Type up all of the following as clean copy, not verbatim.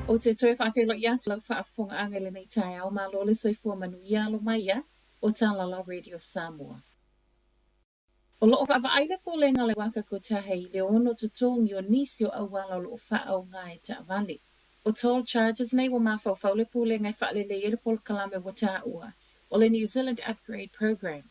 Ou te toe faafeiloai atu i lau faafofogaaga i lenei taeao, malo le soifua manuia alo mai ia o Talala Radio Samoa. O lo o vaavaai le Pulega a le Waka Kotahi i le ono totogi o nisi o auala o lo o faaaoga e taavale. O toll charges nei ua mafaufau le Pulega e faalelei ai le polokalame ua taua o le New Zealand Upgrade Programme.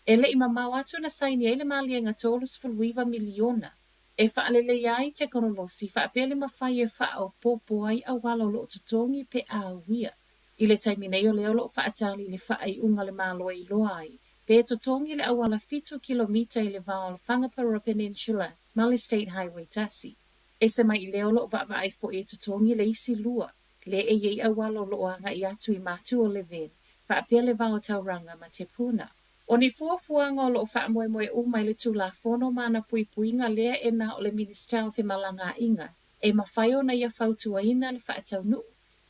E le i mamao atu na saini ai le maliega $39 miliona e faaleleia ai tekonolosi faapea le mafai e faaopoopo ai auala o lo o totogi pe a uia. I le taimi nei o lea o lo o faatali le faaiuga a le Malo e iloa ai pe totogi le auala fitu kilomita i le va o le Whangaparāoa Peninsula ma le State Highway tasi. Ese mai i lea o lo o vaavaai foi e totogi le isi lua le e i ai auala o lo o agai atu i Matua o Levin faapea le va o Tauranga ma Te Puna. O ni fuafuaga o lo o faamoemoe uma i le Tulafono ma ana puipuiga lea e na o le Minisita o Femalagaaiga e mafai ona ia fautuaina le faataunuu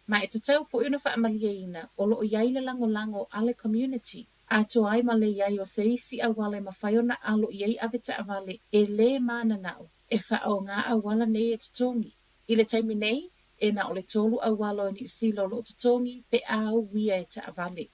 ma e tatau foi ona faamalieina o lo o i ai le lagolago a le community atoa ai ma le i ai o se isi auala e mafai ona alo i ai avetaavale e lē mananao e faaaoga auala nei e totogi. I le taimi nei, e na o le tolu auala o Niu Sila o lo o totogi pe a uia e taavale.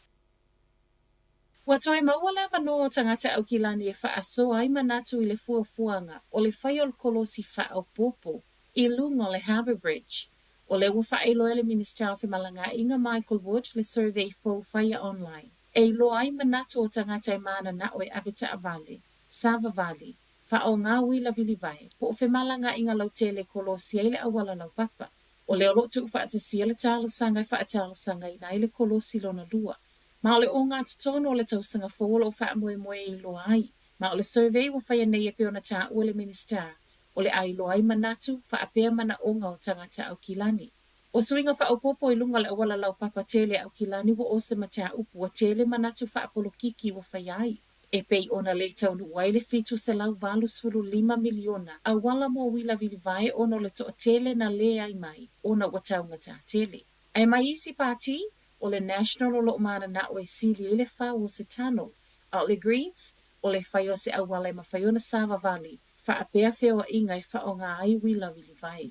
Ua toe maua le avanoa o tagata Aukilani e faasoa ai manatu i le fuafuaga o le fai o le kolosi faaopoopo i luga o le Harbour Bridge. O lea ua faailoa e le Minisita o Femalagaaiga Michael Wood le survey fou faia online e iloa ai manatu o tagata e mananao e ave taavale, savavali, faaaoga uila vilivae, po o femalagaaiga lautele e kolosi ai le auala laupapa. O lea o lo o tuufaatasia le talosaga e faatalosagaina ai le kolosi lona lua. Ma o le ogatotonu o le tausaga fou o lo o faamoemoe e iloa ai. Ma o le survey ua faia nei e pei ona taua le Minisita, o le a iloa ai manatu faapea manaoga o tagata Aukilani. O suiga faaopoopo i luga o le auala laupapa tele a Aukilani ua o se mataupu ua tele manatu faapolokiki ua faia ai, e pei ona le taunuu ai le $785 miliona auala mo uila vilivae ona o le toatele na leai mai ona ua taugata tele. Ae mai isi pāti, o le National o lo o mananao e sili ai le fau o se tunnel, a o le Greens, o le fai o se auala e mafai ona savavali faapea feoaiga e faaaoga ai uila vilivae.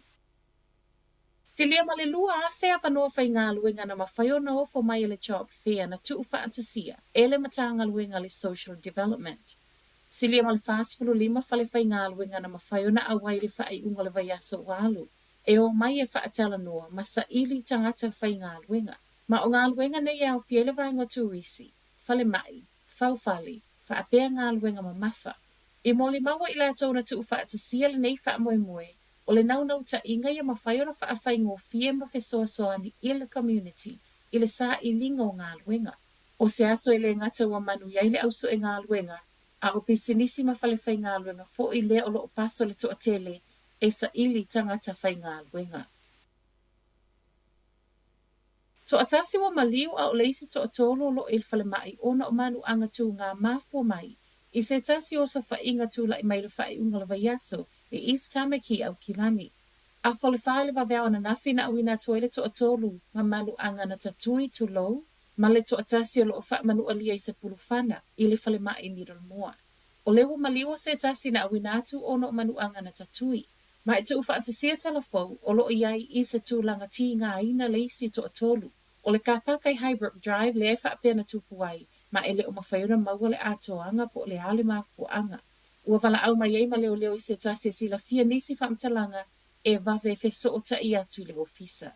Silia ma le 2,000 avanoa faigaluega na mafai ona ofo mai e le Job Fair na tuufaatasia e le Matagaluega a le Social Development. Silia ma le 45 fale faigaluega na mafai ona auai i le faaiuga o le vaiaso ua alu e omai e faatalanoa ma saili tagata faigaluega. Ma o galuega nei e aofia ai le vaega o turisi, falemai, faufale, faapea galuega mamafa. I molimau ai latou na tuufaatasia lenei faamoemoe, o le naunautaiga ia mafai ona faafaigofie ma fesoasoani i le community i le sailiga o galuega. O se aso e le gata ua manuia ai le au sue galuega, a o pisinisi ma falefaigaluega foi lea o lo o paso le toatele e saili tagata faigaluega. Toatasi ua maliu a o le isi toatolu o lo o i le falemai ona o manuaga tūgā mafua mai i se tasi o osofaiga tulai mai i le faaiuga o le vaiaso i East Tamaki, Aukilani. Afa o le fa i le vaveao ananafi na auina atu ai le toatolu ma manuaga na tatui tulou ma le toatasi o lo o faamanualia i se pulufana i le falemai i Middlemore. O lea ua maliu o se tasi na auina atu ona o manuaga na tatui. Ma e tuufaatasia tala fou o lo o i ai i se tulaga tigaina le isi toatolu. O le kāpaka i Highbrook Drive lea e faapea na tupu ai, ma e le o mafai ona maua le atoaga po o le a le mafuaaga. Ua valaau mai ai ma leoleo i se tasi e silafia nisi faamatalaga e vave fesootai atu i le ofisa.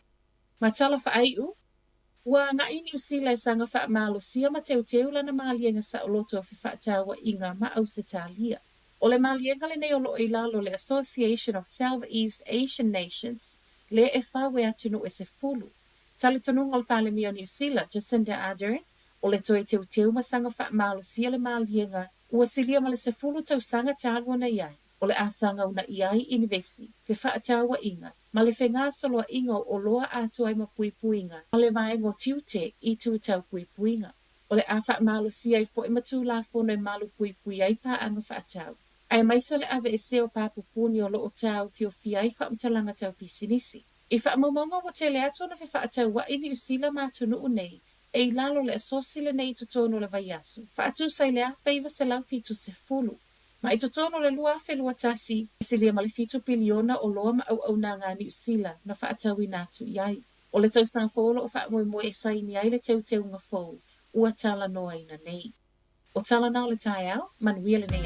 Ma tala faaiu, Ua agai Niu Sila e saga faamalosia ma teuteu lana maliega saoloto o fefaatauaiga ma Ausetalia. O le maliega lenei o lo o i lalo o le Association of South East Asian Nations, lea e fau e atunuu e sefulu. Talitonuga o le Palemia o Niu Sila, Jacinda Ardern, o le toe teuteu ma saga faamalosia le maliega ua silia ma le sefulu tausaga talu ona i ai. O le a saga unaia ai inivesi, fefaatauaiga, ma le fegasoloaiga o oloa atoa ai ma puipuiga ma le vaega o tiute i tu tau puipuiga. O le a faamalosia ai foi ma Tulafono e malu puipui ai paaga faatau, aemaise o le aveesea o papupuni o lo o taofiofia ai faamatalaga tau pisinisi. I faamaumauga ua tele atu ona fefaatauai Niu Sila ma atunuu nei e i lalo o le asosi lenei i totonu o le vaiaso faatusa i le 1970. Ma i totonu o le 2021, e silia ma le fitu piliona oloa ma auaunaga a Niu Sila na faatauina atu i ai. O le tausaga fou o loo faamoemoe e saini ai le teuteuga fou ua talanoaina nei. O tala na o le taeao, manuia lenei aso.